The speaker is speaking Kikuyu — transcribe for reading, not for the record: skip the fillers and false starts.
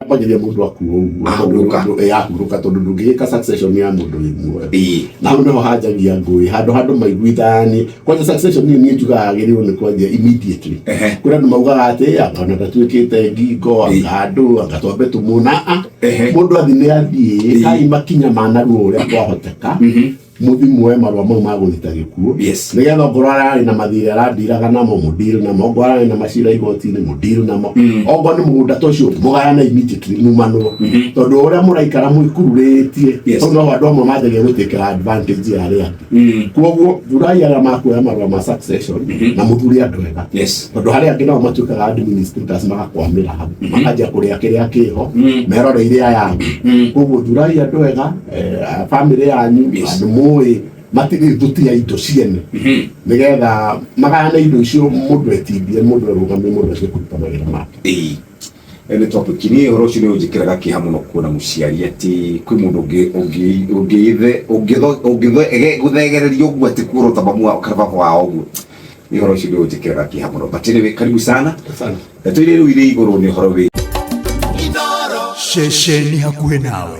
Ambagĩria mũndũ akua ũguo. Ahurũka. Mũndũ- ahurũka tondũ ndũngĩgĩka succession ya mũndũ wĩ muoyo. Na hau nĩho hanjagia ngũĩ, handũ handũ maiguithanie. Kwanja succession niĩ njugaga agĩrĩirwo nĩ kwanjia immediately. Kũrĩ andũ maugaga atĩ anga ona ndatuĩkĩte ngingo, anga andũ, anga twambe tũmũna. A mũndũ athiĩ nĩ athiĩ, kai makinya ma narua ũrĩa kwahoteka. Mũthi muoe marũa mau ma gũthita gĩkuũ, nĩgetha ongorwo ararĩ na mathirĩ arandiraga namo, mũdeal namo, ongorwo ararĩ na macira igoti-inĩ, mũdeal namo, ongorwo nĩ mũgũnda ta ũcio, mũgayane immediately, mumanwo, tondũ ũrĩa mũraikara mwĩkururĩtie, hau noho andũ amwe manjagia gũtĩkĩra advantage ya arĩa angĩ. Koguo thurai arĩa makuoya marũa ma succession na mũthure andũ ega, tondũ harĩ angĩ nao matuĩkaga administrators, magakwamĩra hau, makanjia kũrĩa kĩrĩa kĩho meroreire aya angĩ. Koguo thurai andũ ega, family yanyu, andũ mũĩ matirĩ thuti ya indo ciene, nĩgetha magayane indo icio, mũndũ etindie, mũndũ erũgamie, mũndũ acie kũruta mawĩra make. Ĩĩ. Ĩyo nĩ topic. Niĩ ũhoro ũcio nĩ ũnjĩkĩraga kĩeha mũno kuona mũciari atĩ kwĩ mũndũ ũngĩ ũngĩ ũngĩthe ũngĩtho ũngĩgũthegereria ũguo atĩ kuorota mamu wao kana baba wao ũguo. Niĩ ũhoro ũcio nĩ ũnjĩkĩraga kĩeha mũno. But anyway, karibu sana. Asante. Ndeto iria rĩu irĩ igũrũ nĩ ũhoro wĩ Ceceni hakuhĩ nawe.